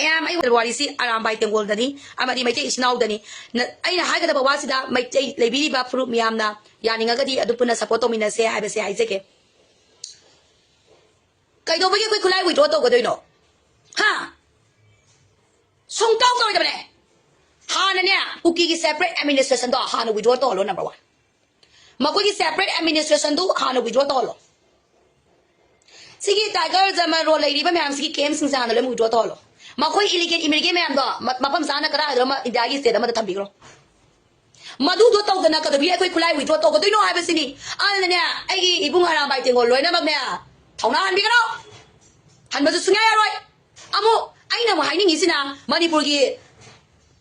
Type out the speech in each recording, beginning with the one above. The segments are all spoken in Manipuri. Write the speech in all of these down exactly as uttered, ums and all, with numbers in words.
ꯃꯌꯥꯝ, ꯑꯩ ꯋꯥꯔꯤꯁꯤ ꯑꯔꯥꯝꯕꯥꯏ ꯇꯦꯡꯒꯣꯜꯗꯅꯤ ꯑꯃꯗꯤ ꯃꯩꯇꯩ ꯏꯆꯤꯟ ꯏꯅꯥꯎꯗꯅꯤ꯫ ꯅ-, ꯑꯩꯅ ꯍꯥꯏꯒꯗꯕ ꯋꯥꯁꯤꯗ ꯃꯩꯇꯩ ꯂꯩꯕꯤꯔꯤꯕ ꯐꯨꯔꯨꯞ ꯃꯤꯌꯥꯝꯅ ꯌꯥꯅꯤꯡꯉꯒꯗꯤ ꯑꯗꯨ ꯄꯨꯟꯅ ꯁꯞꯄꯣꯔꯠ ꯇꯧꯃꯤꯟꯅꯁꯦ ꯍꯥꯏꯕꯁꯦ ꯍꯥꯏꯖꯒꯦ꯫ ꯀꯩꯗꯧꯕꯒꯤ ꯑꯩꯈꯣꯏ ꯈꯨꯠꯂꯥꯏ ꯋꯤꯗ꯭ꯔꯣ ꯇꯧꯒꯗꯣꯏꯅꯣ? ꯍꯥ? ꯁꯨꯡꯇꯧ ꯇꯧꯔꯣꯏꯗꯕꯅꯦ꯫ ꯍꯥꯟꯅꯅꯦ, ꯀꯨꯀꯤꯒꯤ ꯁꯦꯄꯔꯦꯠ ꯑꯦꯗꯃꯤꯅꯤꯁꯇ꯭ꯔꯦꯁꯟꯗꯣ ꯍꯥꯟꯅ ꯋꯤꯗ꯭ꯔꯣ ꯇꯧꯍꯜꯂꯣ, ꯅꯝꯕꯔ ꯋꯥꯟ꯫ ꯃꯈꯣꯏꯒꯤ ꯁꯦꯄꯔꯦꯠ ꯑꯦꯗꯃꯤꯅꯤꯁꯇ꯭ꯔꯦꯁꯟꯗꯨ ꯍꯥꯟꯅ ꯋꯤꯗ꯭ꯔꯣ ꯇꯧꯍꯜꯂꯣ꯫ ꯁꯤꯒꯤ ꯇꯥꯏꯒꯔ ꯖꯃꯟ ꯔꯣꯗ ꯂꯩꯔꯤꯕ ꯃꯌꯥꯝꯁꯤꯒꯤ ꯀꯦꯝꯁꯤꯡꯁꯦ ꯍꯥꯟꯅ ꯂꯣꯏꯅ ꯋꯤꯗ꯭ꯔꯣ ꯇꯧꯍꯜꯂꯣ꯫ ꯃꯈꯣꯏ ꯏꯂꯤꯒꯦꯜ ꯏꯃꯤꯒ꯭ꯔꯦꯟ ꯃꯌꯥꯝꯗꯣ ꯃ-, ꯃꯐꯝ ꯆꯥꯅ ꯀꯗꯥꯏꯗꯅꯣ ꯑꯃ ꯏꯟꯗꯤꯌꯥꯒꯤ ꯁ꯭ꯇꯦꯠ ꯑꯃꯗ ꯊꯝꯕꯤꯈ꯭ꯔꯣ꯫ ꯃꯗꯨꯗꯣ ꯇꯧꯗꯅ ꯀꯩꯗꯧꯕꯤ ꯑꯩꯈꯣꯏ ꯈꯨꯠꯂꯥꯏ ꯋꯤꯗ꯭ꯔꯣ ꯇꯧꯒꯗꯣꯏꯅꯣ ꯍꯥꯏꯕꯁꯤꯅꯤ꯫ ꯑꯗꯨꯅꯅꯦ, ꯑꯩꯒꯤ ꯏꯕꯨꯡ ꯑꯔꯥꯝꯕꯥꯏ ꯇꯦꯡꯒꯣꯜ ꯂꯣꯏꯅꯃꯛꯅꯦ, ꯊꯧꯅꯥ ꯍꯟꯕꯤꯒꯅꯣ꯫ ꯍꯟꯕꯁꯨ ꯁꯨꯡꯌꯥ ꯌꯥꯔꯣꯏ꯫ ꯑꯃꯨꯛ ꯑꯩꯅ ꯑꯃꯨꯛ ꯍꯥꯏꯅꯤꯡꯉꯤꯁꯤꯅ, ꯃꯅꯤꯄꯨꯔꯒꯤ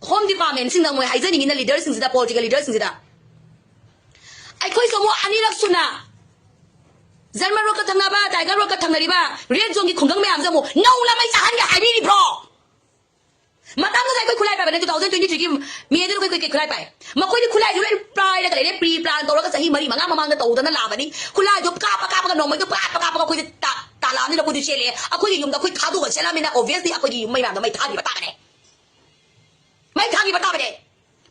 ꯍꯣꯝ ꯗꯤꯄꯥꯔꯠꯃꯦꯟꯁꯤꯡꯗ ꯑꯃꯨꯛ ꯍꯥꯏꯖꯅꯤꯡꯉꯤꯅ, ꯂꯤꯗꯔꯁꯤꯡꯁꯤꯗ, ꯄꯣꯂꯤꯇꯤꯀꯦꯜ ꯂꯤꯗꯔꯁꯤꯡꯁꯤꯗ, ꯑꯩꯈꯣꯏꯁꯨ ꯑꯃꯨꯛ ꯑꯅꯤꯔꯛ ꯁꯨꯅ ꯖꯔꯃꯟ ꯔꯣꯗꯀ ꯊꯪꯅꯕ, ꯇꯥꯏꯒꯔ ꯔꯣꯗꯀ ꯊꯪꯅꯔꯤꯕ ꯔꯦꯗ ꯖꯣꯟꯒꯤ ꯈꯨꯡꯒꯪ ꯃꯌꯥꯝꯁꯦ ꯑꯃꯨꯛ ꯅꯧꯅ ꯃꯩ ꯆꯥꯍꯟꯒꯦ ꯍꯥꯏꯕꯤꯔꯤꯕ꯭ꯔꯣ? ꯃꯇꯝꯗꯨꯗ ꯑꯩꯈꯣꯏ ꯈꯨꯠꯂꯥꯏ ꯄꯥꯏꯕꯅꯦ, ꯇꯨ ꯊꯥꯎꯖꯟ ꯇ꯭ꯋꯦꯟꯇꯤ ꯊ꯭ꯔꯤꯒꯤ ꯃꯦꯗꯨꯅ ꯑꯩꯈꯣꯏ ꯀꯩ ꯈꯨꯠꯂꯥꯏ ꯄꯥꯏ? ꯃꯈꯣꯏꯗꯤ ꯈꯨꯠꯂꯥꯏꯗꯨ ꯂꯣꯏ ꯄꯥꯏꯔꯒ ꯂꯩꯔꯦ, ꯄ꯭ꯔꯤ ꯄ꯭ꯂꯥꯟ ꯇꯧꯔꯒ ꯆꯍꯤ ꯃꯔꯤ ꯃꯉꯥ ꯃꯃꯥꯡꯗ ꯇꯧꯗꯅ ꯂꯥꯛꯑꯕꯅꯤ꯫ ꯈꯨꯠꯂꯥꯏꯗꯨ ꯀꯥꯞꯄ ꯀꯥꯞꯄꯒ, ꯅꯣꯡꯃꯩꯗꯨ ꯀꯥꯞꯄ ꯀꯥꯞꯄꯒ ꯑꯩꯈꯣꯏꯗ ꯇꯥ-, ꯇꯥꯜꯂꯛꯑꯕꯅꯤꯅ ꯑꯩꯈꯣꯏꯗꯤ ꯆꯦꯜꯂꯦ꯫ ꯑꯩꯈꯣꯏꯒꯤ ꯌꯨꯝꯗ ꯑꯩꯈꯣꯏ ꯊꯥꯗꯣꯛꯑ ꯆꯦꯜꯂꯕꯅꯤꯅ, obviously ꯑꯩꯈꯣꯏꯒꯤ ꯌꯨꯝ ꯃꯩ ꯃꯌꯥꯝꯗꯣ ꯃꯩ ꯊꯥꯈꯤꯕ ꯇꯥꯕꯅꯦ꯫ ꯃꯩ ꯊꯥꯈꯤꯕ ꯇꯥꯕꯅꯦ꯫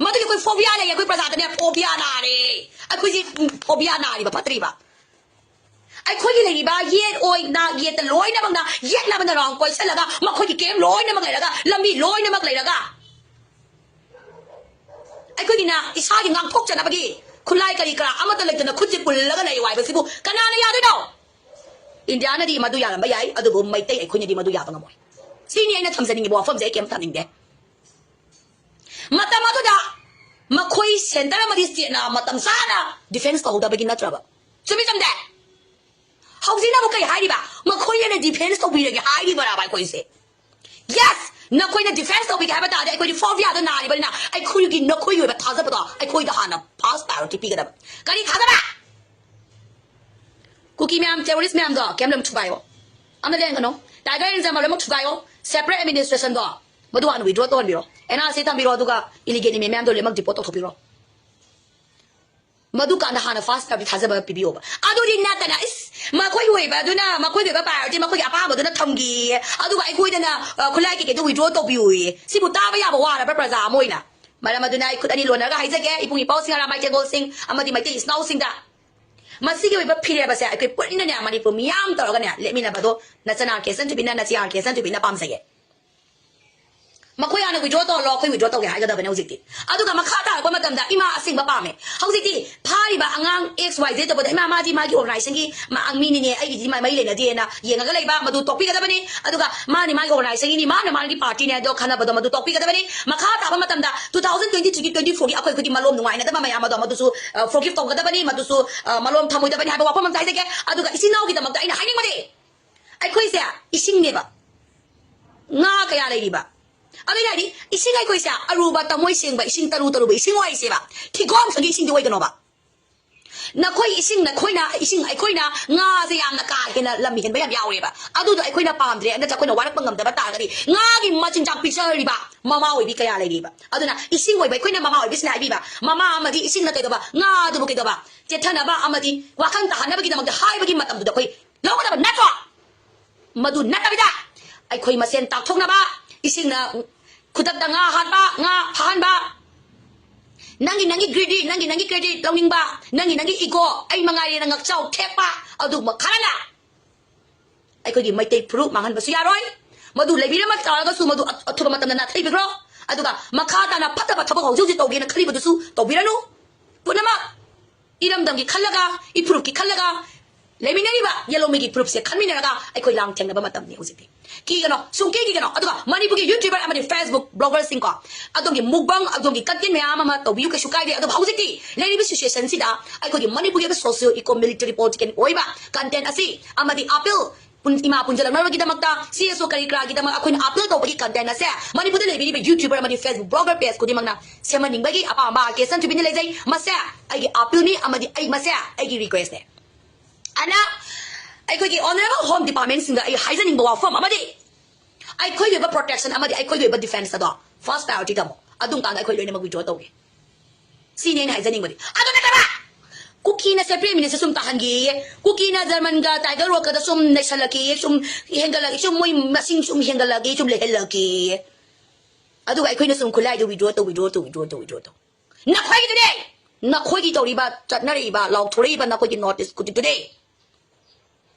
ꯃꯗꯨꯒꯤ ꯑꯩꯈꯣꯏ phobia ꯂꯩꯌꯦ, ꯑꯩꯈꯣꯏ ꯄ꯭ꯔꯖꯥꯗꯅꯦ phobia ꯅꯥꯔꯦ꯫ ꯑꯩꯈꯣꯏꯁꯦ, ꯎꯝ, phobia ꯅꯥꯔꯤꯕ ꯐꯠꯇ꯭ꯔꯤꯕ꯫ ꯑꯩꯈꯣꯏꯒꯤ ꯂꯩꯔꯤꯕ ꯌꯦꯠ ꯑꯣꯏ ꯅꯥꯛ ꯌꯦꯠꯇ ꯂꯣꯏꯅꯃꯛꯅ ꯌꯦꯠꯅꯕꯅ ꯔꯥꯎꯟ ꯀꯣꯏꯁꯜꯂꯒ ꯃꯈꯣꯏꯒꯤ ꯀꯦꯝ ꯂꯣꯏꯅꯃꯛ ꯂꯩꯔꯒ, ꯂꯝꯕꯤ ꯂꯣꯏꯅꯃꯛ ꯂꯩꯔꯒ, ꯑꯩꯈꯣꯏꯒꯤꯅ ꯏꯁꯥꯒꯤ ꯉꯥꯛꯊꯣꯛꯆꯅꯕꯒꯤ ꯈꯨꯠꯂꯥꯏ ꯀꯔꯤ ꯀꯔꯥ ꯑꯃꯠꯇ ꯂꯩꯇꯅ ꯈꯨꯠꯁꯦ ꯄꯨꯜꯂꯒ ꯂꯩꯌꯨ ꯍꯥꯏꯕꯁꯤꯕꯨ ꯀꯅꯥꯅ ꯌꯥꯗꯣꯏꯅꯣ? ꯏꯟꯗꯤꯌꯥꯅꯗꯤ ꯃꯗꯨ ꯌꯥꯔꯝꯕ ꯌꯥꯏ, ꯑꯗꯨꯕꯨ ꯃꯩꯇꯩ ꯑꯩꯈꯣꯏꯅꯗꯤ ꯃꯗꯨ ꯌꯥꯕ ꯉꯝꯃꯣꯏ꯫ ꯁꯤꯅꯤ ꯑꯩꯅ ꯊꯝꯖꯅꯤꯡꯉꯤꯕ ꯋꯥꯐꯝꯁꯦ, ꯑꯩ ꯀꯩꯝ ꯊꯝꯅꯤꯡꯗꯦ꯫ ꯃꯇꯝ ꯑꯗꯨꯗ ꯃꯈꯣꯏ ꯁꯦꯟꯇꯔ ꯑꯃꯗꯤ ꯁ꯭ꯇꯦꯠꯅ ꯃꯇꯝ ꯆꯥꯅ ꯗꯤꯐꯦꯟꯁ ꯇꯧꯍꯧꯗꯕꯒꯤ ꯅꯠꯇ꯭ꯔꯕ? ꯆꯨꯝꯃꯤ ꯆꯨꯝꯗꯦ? ꯍꯧꯖꯤꯛꯅ ꯑꯃꯨꯛ ꯀꯩ ꯍꯥꯏꯔꯤꯕ? ꯃꯈꯣꯏꯅ ꯗꯤꯐꯦꯟꯁ ꯇꯧꯕꯤꯔꯒꯦ ꯍꯥꯏꯔꯤꯕꯔꯕ ꯑꯩꯈꯣꯏꯁꯦ? ꯌꯦꯁ, ꯅꯈꯣꯏꯅ ꯗꯤꯐꯦꯟꯁ ꯇꯧꯕꯤꯒꯦ ꯍꯥꯏꯕ ꯇꯥꯔꯗꯤ ꯑꯩꯈꯣꯏꯗꯤ phobiaꯗꯣ ꯅꯥꯔꯤꯕꯅꯤꯅ ꯑꯩꯈꯣꯏꯒꯤ, ꯅꯈꯣꯏꯒꯤ ꯑꯣꯏꯕ ꯊꯥꯖꯕꯗꯣ ꯑꯩꯈꯣꯏꯗ ꯍꯥꯟꯅ ꯐꯥꯔꯁ ꯄ꯭ꯔꯥꯏꯌꯣꯔꯤꯇꯤ ꯄꯤꯒꯗꯕ꯫ ꯀꯔꯤ ꯊꯥꯖꯕ? ꯀꯨꯀꯤ ꯃꯌꯥꯝ, ꯇꯦꯔꯣꯔꯤꯁ ꯃꯌꯥꯝꯗꯣ ꯀꯩꯝ ꯂꯣꯏꯅꯃꯛ ꯊꯨꯒꯥꯏꯌꯣ꯫ ꯑꯃ ꯂꯩꯍꯟꯒꯅꯣ꯫ ꯇꯥꯏꯒꯔ ꯑꯦꯟ ꯖꯃꯥ ꯂꯣꯏꯅꯃꯛ ꯊꯨꯒꯥꯏꯌꯣ꯫ ꯁꯦꯄꯔꯦꯠ ꯑꯦꯗꯃꯤꯅꯤꯁꯇ꯭ꯔꯦꯁꯟꯗꯣ ꯃꯗꯨ ꯍꯥꯟꯅ ꯋꯤꯗ꯭ꯔꯣ ꯇꯧꯍꯟꯕꯤꯔꯣ꯫ ꯑꯦꯟ ꯑꯥꯔ ꯁꯤ ꯊꯝꯕꯤꯔꯣ, ꯑꯗꯨꯒ ꯏꯂꯤꯒꯦꯜ ꯏꯃꯦ ꯃꯌꯥꯝꯗꯣ ꯂꯣꯏꯅꯃꯛ ꯗꯤꯄꯣꯔꯠ ꯇꯧꯊꯣꯛꯄꯤꯔꯣ꯫ ꯃꯗꯨꯀꯥꯟꯗ ꯍꯥꯟꯅ ꯐꯥꯔꯁ ꯄ꯭ꯔꯥꯏꯌꯣꯔꯤꯇꯤ ꯊꯥꯖꯕ ꯄꯤꯕꯤꯌꯣꯕ꯫ ꯑꯗꯨꯗꯤ ꯅꯠꯇꯅ, ꯏꯁ, ꯃꯈꯣꯏꯒꯤ ꯑꯣꯏꯕ ꯑꯗꯨꯅ ꯃꯈꯣꯏꯒꯤ ꯑꯣꯏꯕ ꯄ꯭ꯔꯥꯏꯌꯣꯔꯤꯇꯤ, ꯃꯈꯣꯏꯒꯤ ꯑꯄꯥꯝꯕꯗꯨꯅ ꯊꯝꯈꯤꯌꯦ, ꯑꯗꯨꯒ ꯑꯩꯈꯣꯏꯗꯅ, ꯑ, ꯈꯨꯠꯂꯥꯏ ꯀꯩꯀꯩꯗꯣ ꯋꯤꯗ꯭ꯔꯣ ꯇꯧꯕꯤꯌꯨꯌꯦ꯫ ꯁꯤꯕꯨ ꯇꯥꯕ ꯌꯥꯕ ꯋꯥꯔꯕ꯭ꯔꯥ ꯄ꯭ꯔꯖꯥ ꯑꯃ ꯑꯣꯏꯅ? ꯃꯔꯝ ꯑꯗꯨꯅ ꯑꯩ ꯈꯨꯠ ꯑꯅꯤ ꯂꯣꯟꯅꯔꯒ ꯍꯥꯏꯖꯒꯦ, ꯏꯕꯨꯡ ꯏꯄꯥꯎꯁꯤꯡ, ꯑꯔꯥꯃꯥꯏ ꯇꯦꯡꯒꯣꯜꯁꯤꯡ ꯑꯃꯗꯤ ꯃꯩꯇꯩ ꯏꯆꯤꯟ ꯏꯅꯥꯎꯁꯤꯡꯗ, ꯃꯁꯤꯒꯤ ꯑꯣꯏꯕ ꯐꯤꯔꯦꯞ ꯑꯁꯦ ꯑꯩꯈꯣꯏ ꯄꯨꯟꯅꯅꯦ, ꯃꯅꯤꯄꯨꯔ ꯃꯤꯌꯥꯝ ꯇꯧꯔꯒꯅꯦ ꯂꯦꯞꯃꯤꯟꯅꯕꯗꯣ ꯅꯆꯟ ꯑꯥꯔ ꯀꯦ ꯁꯟꯊꯣꯏꯕꯤꯅ, ꯅꯆꯦ ꯑꯥꯔ ꯀꯦ ꯁꯟꯊꯣꯏꯕꯤꯅ ꯄꯥꯝꯖꯩꯌꯦ꯫ ꯃꯈꯣꯏ ꯍꯥꯟꯅ ꯋꯤꯗ꯭ꯔꯣ ꯇꯧꯍꯜꯂꯣ, ꯑꯩꯈꯣꯏ ꯋꯤꯗ꯭ꯔꯣ ꯇꯧꯒꯦ ꯍꯥꯏꯒꯗꯕꯅꯦ ꯍꯧꯖꯤꯛꯇꯤ꯫ ꯑꯗꯨꯒ ꯃꯈꯥ ꯇꯥꯔꯛꯄ ꯃꯇꯝꯗ ꯏꯃꯥ ꯑꯁꯦꯡꯕ ꯄꯥꯝꯃꯦ꯫ ꯍꯧꯖꯤꯛꯇꯤ ꯐꯥꯔꯤꯕ ꯑꯉꯥꯡ ꯑꯦꯛꯁ ꯋꯥꯏ ꯖꯦꯗ ꯇꯧꯕꯗ, ꯏꯃꯥ, ꯃꯥꯗꯤ ꯃꯥꯒꯤ ꯑꯣꯔꯒꯅꯥꯏꯖꯦꯁꯟꯒꯤ ꯃꯥ-, ꯃꯤꯅꯤꯅꯦ, ꯑꯩꯒꯤꯗꯤ ꯃꯥ-, ꯃꯔꯤ ꯂꯩꯅꯗꯦꯅ ꯌꯦꯡꯉꯒ ꯂꯩꯕ, ꯃꯗꯨ ꯇꯣꯛꯄꯤꯒꯗꯕꯅꯤ꯫ ꯑꯗꯨꯒ ꯃꯥꯅꯤ ꯃꯥꯒꯤ ꯑꯣꯔꯒꯅꯥꯏꯖꯦꯁꯟꯒꯤꯅꯤ, ꯃꯥꯅ ꯃꯥꯒꯤ ꯄꯥꯔꯇꯤꯅꯦ ꯑꯗꯣ ꯈꯟꯅꯕꯗꯣ ꯃꯗꯨ ꯇꯣꯛꯄꯤꯒꯗꯕꯅꯤ꯫ ꯃꯈꯥ ꯇꯥꯕ ꯃꯇꯝꯗ two thousand twenty three ꯒꯤ twenty four ꯒꯤ ꯑꯩꯈꯣꯏ ꯑꯩꯈꯣꯏꯒꯤ ꯃꯂꯣꯝ ꯅꯨꯡꯉꯥꯏꯅꯗꯕ ꯃꯌꯥꯝ ꯑꯗꯣ ꯃꯗꯨꯁꯨ, ꯑ, forgive ꯇꯧꯒꯗꯕꯅꯤ, ꯃꯗꯨꯁꯨ, ꯑ, ꯃꯂꯣꯝ ꯊꯝꯃꯣꯏꯗꯕꯅꯤ ꯍꯥꯏꯕ ꯋꯥꯐꯝ ꯑꯃ ꯍꯥꯏꯖꯒꯦ꯫ ꯑꯗꯨꯒ ꯏꯆꯤꯟ ꯏꯅꯥꯎꯒꯤꯗꯃꯛꯇ ꯑꯩꯅ ꯍꯥꯏꯅꯤꯡꯕꯗꯤ, ꯑꯩꯈꯣꯏꯁꯦ ꯏꯁꯤꯡꯅꯦꯕ, ꯉꯥ ꯀꯌꯥ ꯂꯩꯔꯤꯕ? ꯑꯗꯨꯅ ꯍꯥꯏꯗꯤ, ꯏꯁꯤꯡ ꯑꯩꯈꯣꯏꯁꯦ ꯑꯔꯨꯕ, ꯊꯃꯣꯏ ꯁꯦꯡꯕ ꯏꯁꯤꯡ, ꯇꯔꯨ ꯇꯔꯨꯕ ꯏꯁꯤꯡ ꯑꯣꯏꯁꯦꯕ, ꯊꯤꯒꯣꯝꯁꯒꯤ ꯏꯁꯤꯡꯗꯤ ꯑꯣꯏꯒꯅꯣꯕ꯫ ꯅꯈꯣꯏ ꯏꯁꯤꯡ, ꯅꯈꯣꯏꯅ ꯏꯁꯤꯡ, ꯑꯩꯈꯣꯏꯅ ꯉꯥꯁꯦ ꯌꯥꯝꯅ ꯀꯥ ꯍꯦꯟꯅ ꯂꯝ ꯍꯦꯟꯕ ꯌꯥꯝ ꯌꯥꯎꯔꯦꯕ꯫ ꯑꯗꯨꯗꯣ ꯑꯩꯈꯣꯏꯅ ꯄꯥꯝꯗ꯭ꯔꯦ, ꯅꯠꯇ꯭ꯔꯒ ꯑꯩꯈꯣꯏꯅ ꯋꯥꯔꯛꯄ ꯉꯝꯗꯕ ꯇꯥꯔꯒꯗꯤ, ꯉꯥꯒꯤ ꯃꯆꯤꯟꯖꯥꯛ ꯄꯤꯖꯔꯤꯕ ꯃꯃꯥ ꯑꯣꯏꯕꯤ ꯀꯌꯥ ꯂꯩꯔꯤꯕ? ꯑꯗꯨꯅ ꯏꯁꯤꯡ ꯑꯣꯏꯕ ꯑꯩꯈꯣꯏꯅ ꯃꯃꯥ ꯑꯣꯏꯕꯤꯁꯤꯅ ꯍꯥꯏꯕꯤꯕ, ꯃꯃꯥ ꯑꯃꯗꯤ ꯏꯁꯤꯡꯅ ꯀꯩꯗꯧꯕ, ꯉꯥ ꯑꯗꯨꯕꯨ ꯀꯩꯗꯧꯕ, ꯆꯦꯠꯊꯅꯕ ꯑꯃꯗꯤ ꯋꯥꯈꯜ ꯇꯥꯍꯟꯅꯕꯒꯤꯗꯃꯛꯇ ꯍꯥꯏꯕꯒꯤ ꯃꯇꯝꯗꯨꯗ ꯑꯩꯈꯣꯏ ꯂꯧꯒꯗꯕ ꯅꯠꯇ꯭ꯔꯣ? ꯃꯗꯨ ꯅꯠꯇꯕꯤꯗ, ꯑꯩꯈꯣꯏ ꯃꯁꯦꯟ ꯇꯥꯛꯊꯣꯛꯅꯕ, ꯏꯁꯤꯡꯅ ꯈꯨꯗꯛꯇ ꯉꯥ ꯍꯥꯠꯄ, ꯉꯥ ꯐꯥꯍꯟꯕ, ꯅꯪꯒꯤ, ꯅꯪꯒꯤ greedy, ꯅꯪꯒꯤ, ꯅꯪꯒꯤ credit ꯂꯧꯅꯤꯡꯕ, ꯅꯪꯒꯤ, ꯅꯪꯒꯤ ego, ꯑꯩ ꯃꯉꯥꯏꯔꯦꯅ ꯉꯛꯆꯥꯎ ꯊꯦꯛꯄ, ꯑꯗꯨꯒꯨꯝꯕ ꯈꯔꯅ ꯑꯩꯈꯣꯏꯒꯤ ꯃꯩꯇꯩ ꯐꯨꯔꯨꯞ ꯃꯥꯡꯍꯟꯕꯁꯨ ꯌꯥꯔꯣꯏ꯫ ꯃꯗꯨ ꯂꯩꯕꯤꯔꯝꯕ ꯇꯥꯔꯒꯁꯨ, ꯃꯗꯨ ꯑ-, ꯑꯊꯨꯕ ꯃꯇꯝꯗ ꯅꯥꯊꯩꯕꯤꯈ꯭ꯔꯣ꯫ ꯑꯗꯨꯒ ꯃꯈꯥ ꯇꯥꯅ ꯐꯠꯇꯕ ꯊꯕꯛ ꯍꯧꯖꯤꯛ ꯍꯧꯖꯤꯛ ꯇꯧꯒꯦꯅ ꯈꯜꯂꯤꯕꯗꯨꯁꯨ ꯇꯧꯕꯤꯔꯅꯨ꯫ ꯄꯨꯝꯅꯃꯛ ꯏꯔꯝꯗꯝꯒꯤ ꯈꯜꯂꯒ, ꯏꯐꯨꯔꯨꯞꯀꯤ ꯈꯜꯂꯒ, ꯂꯩꯃꯤꯟꯅꯔꯤꯕ ꯌꯦꯜꯂꯣꯃꯤꯒꯤ ꯐꯨꯔꯨꯞꯁꯦ ꯈꯟꯃꯤꯟꯅꯔꯒ ꯑꯩꯈꯣꯏ ꯂꯥꯡ ꯊꯦꯡꯅꯕ ꯃꯇꯝꯅꯤ ꯍꯧꯖꯤꯛꯇꯤ꯫ ꯀꯤꯒꯅꯣ, ꯁꯨꯡꯀꯤ ꯀꯤꯒꯅꯣ꯫ ꯑꯗꯨꯒ ꯃꯅꯤꯄꯨꯔꯒꯤ YouTuber ꯑꯃꯗꯤ Facebook bloggerꯁꯤꯡꯀꯣ, ꯑꯗꯣꯝꯒꯤ mukbang, ꯑꯗꯣꯝꯒꯤ content ꯃꯌꯥꯝ ꯑꯃ ꯇꯧꯕꯤꯌꯨ, ꯀꯩꯁꯨ ꯀꯥꯏꯗꯦ꯫ ꯑꯗꯨꯕꯨ ꯍꯧꯖꯤꯛꯇꯤ ꯂꯩꯔꯤꯕ situationꯁꯤꯗ ꯑꯩꯈꯣꯏꯒꯤ ꯃꯅꯤꯄꯨꯔꯒꯤ ꯑꯣꯏꯕ socio eco military political ꯑꯣꯏꯕ content ꯑꯁꯤ ꯑꯃꯗꯤ appeal, ꯄꯨꯟ-, ꯏꯃꯥ ꯄꯨꯟꯖꯜꯂꯛꯅꯕꯒꯤꯗꯃꯛꯇ, CSO ꯀꯔꯤ ꯀꯔꯥꯒꯤꯗꯃꯛ ꯑꯩꯈꯣꯏꯅ appeal ꯇꯧꯕꯒꯤ content ꯑꯁꯦ, ꯃꯅꯤꯄꯨꯔꯗ ꯂꯩꯕꯤꯔꯤꯕ YouTuber ꯑꯃꯗꯤ Facebook blogger page ꯈꯨꯗꯤꯡꯃꯛꯅ ꯁꯦꯝꯍꯟꯅꯤꯡꯕꯒꯤ ꯑꯄꯥꯝꯕ ꯀꯦ ꯁꯟꯊꯣꯏꯕꯤꯅ ꯂꯩꯖꯩ꯫ ꯃꯁꯦ ꯑꯩꯒꯤ appealꯅꯤ ꯑꯃꯗꯤ ꯑꯩ, ꯃꯁꯦ ꯑꯩꯒꯤ requestꯅꯦ꯫ ꯑꯗꯨꯅ ꯑꯩꯈꯣꯏꯒꯤ honourable home departmentꯁꯤꯡꯗ ꯑꯩ ꯍꯥꯏꯖꯅꯤꯡꯕ ꯋꯥꯐꯝ ꯑꯃꯗꯤ, ꯑꯩꯈꯣꯏꯒꯤ ꯑꯣꯏꯕ protection ꯑꯃꯗꯤ ꯑꯩꯈꯣꯏꯒꯤ ꯑꯣꯏꯕ defence ꯑꯗꯣ first priority ꯊꯝꯃꯣ꯫ ꯑꯗꯨꯝ ꯀꯥꯟꯗ ꯑꯩꯈꯣꯏ ꯂꯣꯏꯅꯃꯛ withdraw ꯇꯧꯒꯦ꯫ ꯁꯤꯅꯤ ꯑꯩꯅ ꯍꯥꯏꯖꯅꯤꯡꯕꯗꯤ꯫ ꯑꯗꯨ ꯅꯠꯇꯕ ꯀꯨꯀꯤꯅ separate minister ꯁꯨꯝ ꯇꯥꯍꯟꯒꯦꯌꯦ, ꯀꯨꯀꯤꯅ ꯖꯔꯃꯟꯒ ꯇꯥꯏꯒꯔ ꯋꯥꯛꯀꯗ ꯁꯨꯝ ꯅꯩꯁꯜꯂꯛꯀꯦꯌꯦ, ꯁꯨꯝ ꯍꯦꯟꯒꯠꯂꯛꯑꯦ, ꯁꯨꯝ ꯃꯣꯏ ꯃꯁꯤꯡ ꯁꯨꯝ ꯍꯦꯟꯒꯠꯂꯛꯑꯒꯦ, ꯁꯨꯝ ꯂꯩꯍꯜꯂꯛꯀꯦꯌꯦ꯫ ꯑꯗꯨꯒ ꯑꯩꯈꯣꯏꯅ ꯁꯨꯝ ꯈꯨꯠꯂꯥꯏꯗꯨ withdraw ꯇꯧ, withdraw ꯇꯧ, withdraw ꯇꯧ, withdraw ꯇꯧ꯫ ꯅꯈꯣꯏꯒꯤꯗꯨꯅꯦ, ꯅꯈꯣꯏꯒꯤ ꯇꯧꯔꯤꯕ, ꯆꯠꯅꯔꯛꯏꯕ, ꯂꯥꯎꯊꯣꯔꯛꯏꯕ ꯅꯈꯣꯏꯒꯤ North East ꯈꯨꯗꯤꯡꯗꯨꯅꯦ꯫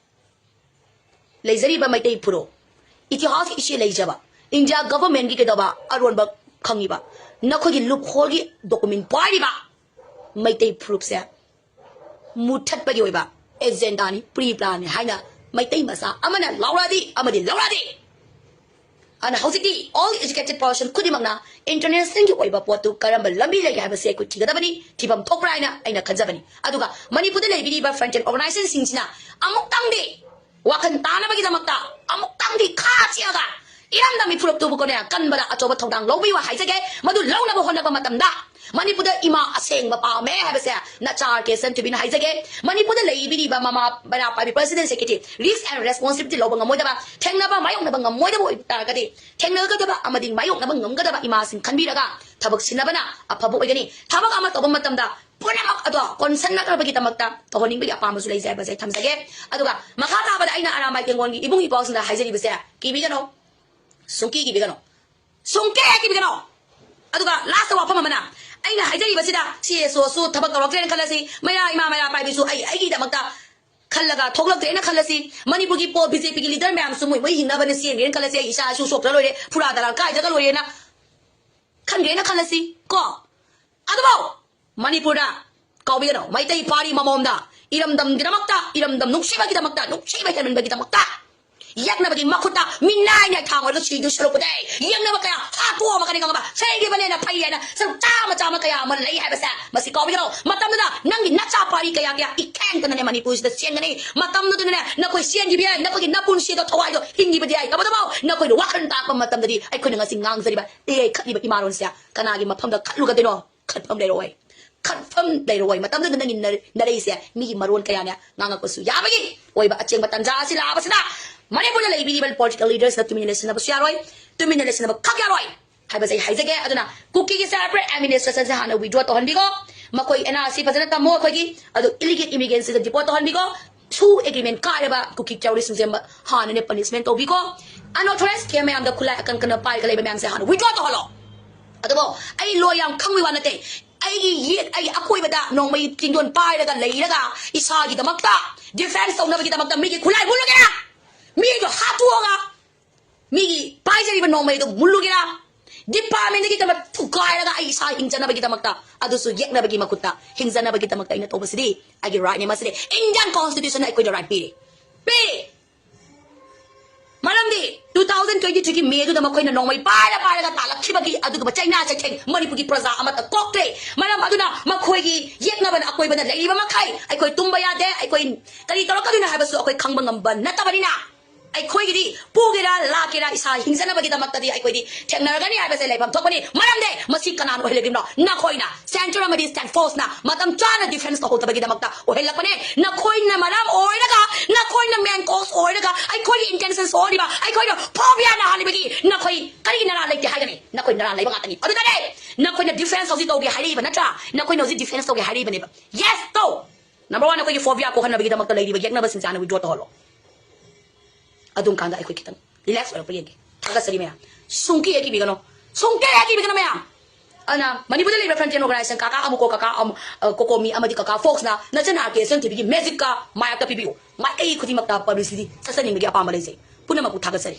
ꯂꯩꯖꯔꯤꯕ ꯃꯩꯇꯩ ꯐꯨꯔꯨꯞ, ꯏꯇꯤꯍꯥꯁꯀꯤ ꯏꯆꯦ ꯂꯩꯖꯕ, ꯏꯟꯗꯤꯌꯥ government ꯀꯤ ꯀꯩꯗꯧꯕ ꯑꯔꯣꯟꯕ ꯈꯪꯉꯤꯕ, ꯅꯈꯣꯏꯒꯤ loophole ꯒꯤ document ꯄꯥꯏꯔꯤꯕ ꯃꯩꯇꯩ ꯐꯨꯔꯨꯞꯁꯦ ꯃꯨꯊꯠꯄꯒꯤ ꯑꯣꯏꯕ agenda ꯅꯤ, pre plan ꯅꯤ ꯍꯥꯏꯅ ꯃꯩꯇꯩ ꯃꯆꯥ ꯑꯃꯅ ꯂꯥꯎꯔꯛꯑꯗꯤ ꯑꯃꯗꯤ ꯂꯧꯔꯛꯑꯗꯤ꯫ ꯑꯗꯨꯅ ꯍꯧꯖꯤꯛꯇꯤ all educated person ꯈꯨꯗꯤꯡꯃꯛꯅ international ꯒꯤ ꯑꯣꯏꯕ ꯄꯣꯠꯇꯨ ꯀꯔꯝꯕ ꯂꯝꯕꯤ ꯂꯩꯒꯦ ꯍꯥꯏꯕꯁꯦ ꯑꯩꯈꯣꯏ ꯊꯤꯒꯗꯕꯅꯤ, ꯊꯤꯐꯝ ꯊꯣꯛꯄ꯭ꯔꯥ ꯍꯥꯏꯅ ꯑꯩꯅ ꯈꯟꯖꯕꯅꯤ꯫ ꯑꯗꯨꯒ ꯃꯅꯤꯄꯨꯔꯗ ꯂꯩꯕꯤꯔꯤꯕ frontier organization ꯁꯤꯡꯁꯤꯅ ꯑꯃꯨꯛꯇꯪꯗꯤ ꯋꯥꯈꯜ ꯇꯥꯅꯕꯒꯤꯗꯃꯛꯇ ꯑꯃꯨꯛꯇꯪꯗꯤ ꯈꯥ ꯆꯤꯛꯑꯒ ꯏꯔꯝꯗꯝꯒꯤ ꯐꯨꯔꯨꯞꯇꯨꯕꯨꯀꯣꯅꯦ ꯀꯟꯕꯗ ꯑꯆꯧꯕ ꯊꯧꯗꯥꯡ ꯂꯧꯕꯤꯌꯨ ꯍꯥꯏꯖꯒꯦ꯫ ꯃꯗꯨ ꯂꯧꯅꯕ ꯍꯣꯠꯅꯕ ꯃꯇꯝꯗ ꯃꯅꯤꯄꯨꯔꯗ ꯏꯃꯥ ꯑꯁꯦꯡꯕ ꯄꯥꯝꯃꯦ ꯍꯥꯏꯕꯁꯦ ꯅꯆꯥ ꯀꯦ ꯁꯟ ꯇꯤꯕꯤꯅ ꯍꯥꯏꯖꯒꯦ꯫ ꯃꯅꯤꯄꯨꯔꯗ ꯂꯩꯕꯤꯔꯤꯕ ꯃꯃꯥ ꯃꯩꯔꯥ ꯄꯥꯏꯕꯤ president secretary risk and responsibility ꯂꯧꯕ ꯉꯝꯃꯣꯏꯗꯕ, ꯊꯦꯡꯅꯕ ꯃꯥꯌꯣꯛꯅꯕ ꯉꯝꯃꯣꯏꯗꯕ ꯑꯣꯏꯕ ꯇꯥꯔꯒꯗꯤ, ꯊꯦꯡꯅꯒꯗꯕ ꯑꯃꯗꯤ ꯃꯥꯌꯣꯛꯅꯕ ꯉꯝꯒꯗꯕ ꯏꯃꯥꯁꯤꯡ ꯈꯟꯕꯤꯔꯒ ꯊꯕꯛ ꯁꯤꯟꯅꯕꯅ ꯑꯐꯕ ꯑꯣꯏꯒꯅꯤ꯫ ꯊꯕꯛ ꯑꯃ ꯇꯧꯕ ꯃꯇꯝꯗ ꯄꯨꯝꯅꯃꯛ ꯑꯗꯣ ꯀꯣꯟꯁꯟꯅꯅꯕꯒꯤꯗꯃꯛꯇ ꯇꯧꯍꯟꯅꯤꯡꯕꯒꯤ ꯑꯄꯥꯝꯕꯁꯨ ꯂꯩꯖꯩ ꯍꯥꯏꯕꯁꯦ ꯑꯩ ꯊꯝꯖꯒꯦ꯫ ꯑꯗꯨꯒ ꯃꯈꯥ ꯇꯥꯕꯗ ꯑꯩꯅ ꯑꯔꯥꯝꯕꯥꯏ ꯇꯦꯡꯒꯣꯜꯒꯤ ꯏꯕꯨꯡ ꯏꯄ꯭ꯋꯥꯁꯤꯡꯗ ꯍꯥꯏꯖꯔꯤꯕꯁꯦ, ꯀꯤꯕꯤꯒꯅꯣ, ꯁꯨꯡꯀꯤ ꯀꯤꯕꯤꯒꯅꯣ, ꯁꯨꯡꯀꯤ ꯀꯤꯕꯤꯒꯅꯣ꯫ ꯑꯗꯨꯒ last ꯋꯥꯐꯝ ꯑꯃꯅ, ꯑꯩꯅ ꯍꯥꯏꯖꯔꯤꯕꯁꯤꯗ ꯁꯤ ꯑꯦꯁ ꯑꯣꯁꯨ ꯊꯕꯛ ꯇꯧꯔꯛꯇ꯭ꯔꯦꯅ ꯈꯜꯂꯁꯤ, ꯃꯩꯔꯥ ꯏꯃꯥ ꯃꯩꯔꯥ ꯄꯥꯏꯕꯤꯁꯨ ꯑꯩ ꯑꯩꯒꯤꯗꯃꯛꯇ ꯈꯜꯂꯒ ꯊꯣꯛꯂꯛꯇ꯭ꯔꯦꯅ ꯈꯜꯂꯁꯤ, ꯃꯅꯤꯄꯨꯔꯒꯤ ꯄꯣ ꯕꯤ ꯖꯦ ꯄꯤꯒꯤ leader ꯃꯌꯥꯝꯁꯨ ꯃꯣꯏ ꯃꯣꯏ ꯍꯤꯡꯅꯕꯅ ꯆꯦꯟꯒ꯭ꯔꯦꯅ ꯈꯜꯂꯁꯤ, ꯑꯩ ꯏꯆꯥ ꯏꯁꯨ ꯁꯣꯛꯇ꯭ꯔ ꯂꯣꯏꯔꯦ, ꯐꯨꯔꯥ ꯗꯔꯥ ꯀꯥꯏꯗ꯭ꯔꯒ ꯂꯣꯏꯔꯦꯅ ꯈꯟꯒ꯭ꯔꯦꯅ ꯈꯜꯂꯁꯤ ꯀꯣ꯫ ꯑꯗꯨꯕꯨ ꯃꯅꯤꯄꯨꯔꯗ ꯀꯥꯎꯕꯤꯒꯅꯨ, ꯃꯩꯇꯩ ꯄꯥꯔꯤ ꯃꯃꯣꯝꯗ ꯏꯔꯝꯗꯝꯒꯤꯗꯃꯛꯇ, ꯏꯔꯝꯗꯝ ꯅꯨꯡꯁꯤꯕꯒꯤꯗꯃꯛꯇ, ꯅꯨꯡꯁꯤꯕ ꯍꯦꯟꯃꯟꯕꯒꯤꯗꯃꯛꯇ ꯌꯦꯛꯅꯕꯒꯤ ꯃꯈꯨꯠꯇ ꯃꯤꯅꯥꯏꯅ ꯊꯥꯡ ꯑꯣꯏꯔꯒ ꯁꯤꯗꯨ ꯁꯔꯨꯛꯄꯨꯗꯤ ꯌꯦꯛꯅꯕ ꯀꯌꯥ ꯍꯥꯠꯇꯣꯛꯑꯝꯃꯒꯅꯤ ꯈꯪꯉꯕ? ꯁꯤꯈꯤꯕꯅꯦꯅ ꯐꯩ ꯍꯥꯏꯅ ꯁꯔꯨꯛ ꯆꯥꯝꯃ ꯆꯥꯝꯃ ꯀꯌꯥ ꯑꯃ ꯂꯩ ꯍꯥꯏꯕꯁꯦ ꯃꯁꯤ ꯀꯥꯎꯕꯤꯒꯅꯨ꯫ ꯃꯇꯝꯗꯨꯗ ꯅꯪꯒꯤ ꯅꯆꯥ ꯄꯥꯔꯤ ꯀꯌꯥ ꯀꯌꯥ ꯏꯈꯦꯡꯇꯅꯅꯦ ꯃꯅꯤꯄꯨꯔꯁꯤꯗ ꯆꯦꯟꯒꯅꯤ꯫ ꯃꯇꯝꯗꯨꯗꯅꯦ ꯅꯈꯣꯏ ꯆꯦꯟꯈꯤꯕ ꯌꯥꯏ, ꯅꯈꯣꯏꯒꯤ ꯅꯄꯨꯟꯁꯤꯗꯣ ꯊꯋꯥꯏꯗꯣ ꯍꯤꯡꯈꯤꯕꯗꯤ ꯌꯥꯏ꯫ ꯇꯧꯕꯇꯕꯨ ꯅꯈꯣꯏꯅ ꯋꯥꯈꯜ ꯇꯥꯛꯄ ꯃꯇꯝꯗꯗꯤ ꯑꯩꯈꯣꯏꯅ ꯉꯁꯤ ꯉꯥꯡꯖꯔꯤꯕ ꯏꯈꯠꯂꯤꯕ ꯏꯃꯥꯔꯣꯟꯁꯦ ꯀꯅꯥꯒꯤ ꯃꯐꯝꯗ ꯈꯠꯂꯨꯒꯗꯣꯏꯅꯣ? ꯈꯠꯐꯝ ꯂꯩꯔꯣꯏ, ꯈꯠꯐꯝ ꯂꯩꯔꯣꯏ꯫ ꯃꯇꯝꯗꯨꯗ ꯅꯪꯒꯤ ꯅ-, ꯅꯔꯩꯁꯦ ꯃꯤꯒꯤ ꯃꯔꯣꯟ ꯀꯌꯥꯅ ꯉꯥꯡꯉꯛꯄꯁꯨ ꯌꯥꯕꯒꯤ ꯑꯣꯏꯕ ꯑꯆꯦꯡꯕ ꯇꯥꯟꯖꯥ ꯑꯁꯤ ꯂꯥꯛꯑꯕꯁꯤꯗ ꯃꯅꯤꯄꯨꯔꯗ ꯂꯩꯕꯤꯔꯤꯕ political leaders ꯅ ꯇꯨꯃꯤꯟꯅ ꯂꯩꯁꯤꯟꯅꯕꯁꯨ ꯌꯥꯔꯣꯏ, ꯇꯨꯃꯤꯟꯅ ꯂꯩꯁꯤꯟꯅꯕ ꯈꯛ ꯌꯥꯔꯣꯏ ꯍꯥꯏꯕꯁꯦ ꯑꯩ ꯍꯥꯏꯖꯒꯦ꯫ ꯑꯗꯨꯅ ꯀꯨꯀꯤꯒꯤ separate administration ꯁꯦ ꯍꯥꯟꯅ withdraw ꯇꯧꯍꯟꯕꯤꯈꯣ꯫ ꯃꯈꯣꯏ ꯑꯦꯟ ꯑꯥꯔ ꯁꯤ ꯐꯖꯅ ꯇꯝꯃꯣ ꯑꯩꯈꯣꯏꯒꯤ, ꯑꯗꯨ ꯏꯂꯤꯒꯦꯜ ꯏꯃꯤꯒ꯭ꯔꯦꯟꯁꯤꯗ ꯗꯤꯄꯣꯔꯠ ꯇꯧꯍꯟꯕꯤꯀꯣ꯫ ꯁꯨ ꯑꯦꯒ꯭ꯔꯤꯃꯦꯟ ꯀꯥꯏꯔꯕ ꯀꯨꯀꯤ ꯇꯦꯔꯣꯔꯤꯁꯁꯤꯡꯁꯦ ꯃ-, ꯍꯥꯟꯅꯅꯦ ꯄꯅꯤꯁꯃꯦꯟ ꯇꯧꯕꯤꯀꯣ꯫ ꯑꯟꯑꯣꯊꯣꯔꯥꯏꯁ ꯀꯦꯝ ꯃꯌꯥꯝꯗ ꯈꯨꯠꯂꯥꯏ ꯑꯀꯟ ꯀꯟꯅ ꯄꯥꯏꯔꯒ ꯂꯩꯕ ꯃꯌꯥꯝꯁꯦ ꯍꯥꯟꯅ ꯋꯤꯗ꯭ꯔꯣ ꯇꯧꯍꯜꯂꯣ꯫ ꯑꯗꯨꯕꯨ ꯑꯩ ꯂꯣ ꯌꯥꯝ ꯈꯪꯕꯒꯤ ꯋꯥ ꯅꯠꯇꯦ꯫ ꯑꯩꯒꯤ ꯌꯦꯠ, ꯑꯩꯒꯤ ꯑꯀꯣꯏꯕꯗ ꯅꯣꯡꯃꯩ ꯆꯤꯡꯗꯣꯟ ꯄꯥꯏꯔꯒ ꯂꯩꯔꯒ ꯏꯁꯥꯒꯤꯗꯃꯛꯇ ꯗꯤꯐꯦꯟꯁ ꯇꯧꯅꯕꯒꯤꯗꯃꯛꯇ ꯃꯤꯒꯤ ꯈꯨꯠꯂꯥꯏ ꯃꯨꯜꯂꯨꯒꯦꯔꯥ? ꯃꯤꯗꯣ ꯍꯥꯠꯇꯣꯛꯑꯒ ꯃꯤꯒꯤ ꯄꯥꯏꯖꯔꯤꯕ ꯅꯣꯡꯃꯩꯗꯣ ꯃꯨꯜꯂꯨꯒꯦꯔꯥ? ꯗꯤꯄꯥꯔꯠꯃꯦꯟꯗꯒꯤꯗꯃꯛ ꯊꯨꯒꯥꯏꯔꯒ ꯑꯩ ꯏꯁꯥ ꯍꯤꯡꯖꯅꯕꯒꯤꯗꯃꯛꯇ, ꯑꯗꯨꯁꯨ ꯌꯦꯛꯅꯕꯒꯤ ꯃꯈꯨꯠꯇ ꯍꯤꯡꯖꯅꯕꯒꯤꯗꯃꯛꯇ ꯑꯩꯅ ꯇꯧꯕꯁꯤꯗꯤ ꯑꯩꯒꯤ ꯔꯥꯏꯠꯅꯤ꯫ ꯃꯁꯤꯗꯤ ꯏꯟꯗꯤꯌꯥꯟ ꯀꯣꯟꯁꯇꯤꯇ꯭ꯌꯨꯁꯟꯅ ꯑꯩꯈꯣꯏꯗ ꯔꯥꯏꯠ ꯄꯤꯔꯤ꯫ ꯄꯤꯔꯤ꯫ ꯃꯔꯝꯗꯤ two thousand twenty three ꯒꯤ ꯃꯦꯗꯨꯗ ꯃꯈꯣꯏꯅ ꯅꯣꯡꯃꯩ ꯄꯥꯏꯔ ꯄꯥꯏꯔꯒ ꯇꯥꯜꯂꯛꯈꯤꯕꯒꯤ ꯑꯗꯨꯒꯨꯝꯕ ꯆꯩꯅꯥ ꯆꯩꯊꯦꯡ ꯃꯅꯤꯄꯨꯔꯒꯤ ꯄ꯭ꯔꯖꯥ ꯑꯃꯠꯇ ꯀꯣꯛꯇ꯭ꯔꯦ꯫ ꯃꯔꯝ ꯑꯗꯨꯅ ꯃꯈꯣꯏꯒꯤ ꯌꯦꯛꯅꯕꯅ ꯑꯀꯣꯏꯕꯗ ꯂꯩꯔꯤꯕ ꯃꯈꯩ ꯑꯩꯈꯣꯏ ꯇꯨꯝꯕ ꯌꯥꯗꯦ꯫ ꯑꯩꯈꯣꯏ ꯀꯔꯤ ꯇꯧꯔꯛꯀꯗꯣꯏꯅꯣ ꯍꯥꯏꯕꯁꯨ ꯑꯩꯈꯣꯏ ꯈꯪꯕ ꯉꯝꯕ ꯅꯠꯇꯕꯅꯤꯅ, ꯑꯩꯈꯣꯏꯒꯤꯗꯤ ꯄꯨꯒꯦꯔꯥ ꯂꯥꯛꯀꯦꯔꯥ ꯏꯁꯥ ꯍꯤꯡꯖꯅꯕꯒꯤꯗꯃꯛꯇꯗꯤ ꯑꯩꯈꯣꯏꯗꯤ ꯊꯦꯡꯅꯔꯒꯅꯤ ꯍꯥꯏꯕꯁꯦ ꯂꯩꯐꯝ ꯊꯣꯛꯄꯅꯤ꯫ ꯃꯔꯝꯗꯤ ꯃꯁꯤ ꯀꯅꯥꯅ ꯑꯣꯏꯍꯜꯂꯛꯂꯤꯕꯅꯣ? ꯅꯈꯣꯏꯅ, ꯁꯦꯟꯇꯔ ꯑꯃꯗꯤ ꯁ꯭ꯇꯦꯠ ꯐꯣꯔꯁꯅ ꯃꯇꯝ ꯆꯥꯅ ꯗꯤꯐꯦꯟꯁ ꯇꯧꯍꯧꯗꯕꯒꯤꯗꯃꯛꯇ ꯑꯣꯏꯍꯜꯂꯛꯄꯅꯦ꯫ ꯅꯈꯣꯏꯅ ꯃꯔꯝ ꯑꯣꯏꯔꯒ, ꯅꯈꯣꯏꯅ ꯃꯦꯟ ꯀꯣꯁ ꯑꯣꯏꯔꯒ ꯑꯩꯈꯣꯏꯒꯤ ꯏꯟꯇꯦꯟꯁꯟ ꯁꯣꯛꯍꯜꯂꯤꯕ, ꯑꯩꯈꯣꯏꯅ ꯐꯣꯕꯤꯌꯥ ꯅꯥꯍꯜꯂꯤꯕꯒꯤ ꯅꯈꯣꯏ ꯀꯔꯤꯒꯤ ꯅꯔꯥ ꯂꯩꯇꯦ ꯍꯥꯏꯒꯅꯤ? ꯅꯈꯣꯏ ꯅꯔꯥ ꯂꯩꯕ ꯉꯥꯛꯇꯅꯤ꯫ ꯑꯗꯨꯅꯅꯦ ꯅꯈꯣꯏꯅ ꯗꯤꯐꯦꯟꯁ ꯍꯧꯖꯤꯛ ꯇꯧꯒꯦ ꯍꯥꯏꯔꯛꯏꯕ ꯅꯠꯇ꯭ꯔꯥ? ꯅꯈꯣꯏꯅ ꯍꯧꯖꯤꯛ ꯗꯤꯐꯦꯟꯁ ꯇꯧꯒꯦ ꯍꯥꯏꯔꯛꯏꯕꯅꯦꯕ꯫ ꯌꯦꯁ ꯇꯧ꯫ ꯅꯝꯕꯔ ꯋꯥꯟ, ꯑꯩꯈꯣꯏꯒꯤ ꯐꯣꯕꯤꯌꯥ ꯀꯣꯛꯍꯟꯅꯕꯒꯤꯗꯃꯛꯇ ꯂꯩꯔꯤꯕ ꯌꯦꯛꯅꯕꯁꯤꯡꯁꯦ ꯍꯥꯟꯅ ꯋꯤꯗ꯭ꯔꯣ ꯇꯧꯍꯜꯂꯣ꯫ ꯑꯗꯨꯝ ꯀꯥꯟꯗ ꯑꯩꯈꯣꯏ ꯈꯤꯇꯪ ꯔꯤꯂꯦꯛꯁ ꯑꯣꯏꯔꯛꯄ ꯌꯦꯡꯒꯦ꯫ ꯊꯥꯒꯠꯆꯔꯤ ꯃꯌꯥꯝ꯫ ꯁꯨꯡꯀꯤ ꯌꯦꯛꯈꯤꯕꯤꯒꯅꯣ꯫ ꯁꯨꯡꯀꯤ ꯌꯦꯛꯈꯤꯕꯤꯒꯅꯣ ꯃꯌꯥꯝ꯫ ꯑꯗꯨꯅ ꯃꯅꯤꯄꯨꯔꯗ ꯂꯩꯔꯤꯕ ꯐ꯭ꯔꯟꯇꯤꯌꯔ ꯑꯣꯔꯒꯅꯥꯏꯖꯦꯁꯟ ꯀꯥꯀꯥ ꯑꯃꯨꯀꯣ, ꯀꯥꯀꯥ ꯑꯃꯨ-, ꯑ, ꯀꯣꯀꯣꯃꯤ ꯑꯃꯗꯤ ꯀꯥꯀꯥ ꯐꯣꯛꯁꯅ ꯅꯆꯟ ꯑꯥꯔ ꯀꯦ ꯁꯦꯟ ꯇꯤꯚꯤꯒꯤ ꯃꯦꯖꯤꯛꯀ ꯃꯥꯌꯣꯛꯇ ꯄꯤꯕꯤꯌꯨ꯫ ꯃꯥꯏꯀꯩ ꯈꯨꯗꯤꯡꯃꯛꯇ ꯄꯕ꯭ꯂꯤꯁꯤꯇꯤ ꯆꯠꯆꯅꯤꯡꯕꯒꯤ ꯑꯄꯥꯝꯕ ꯂꯩꯖꯩ꯫ ꯄꯨꯝꯅꯃꯛꯄꯨ ꯊꯥꯒꯠꯆꯔꯤ꯫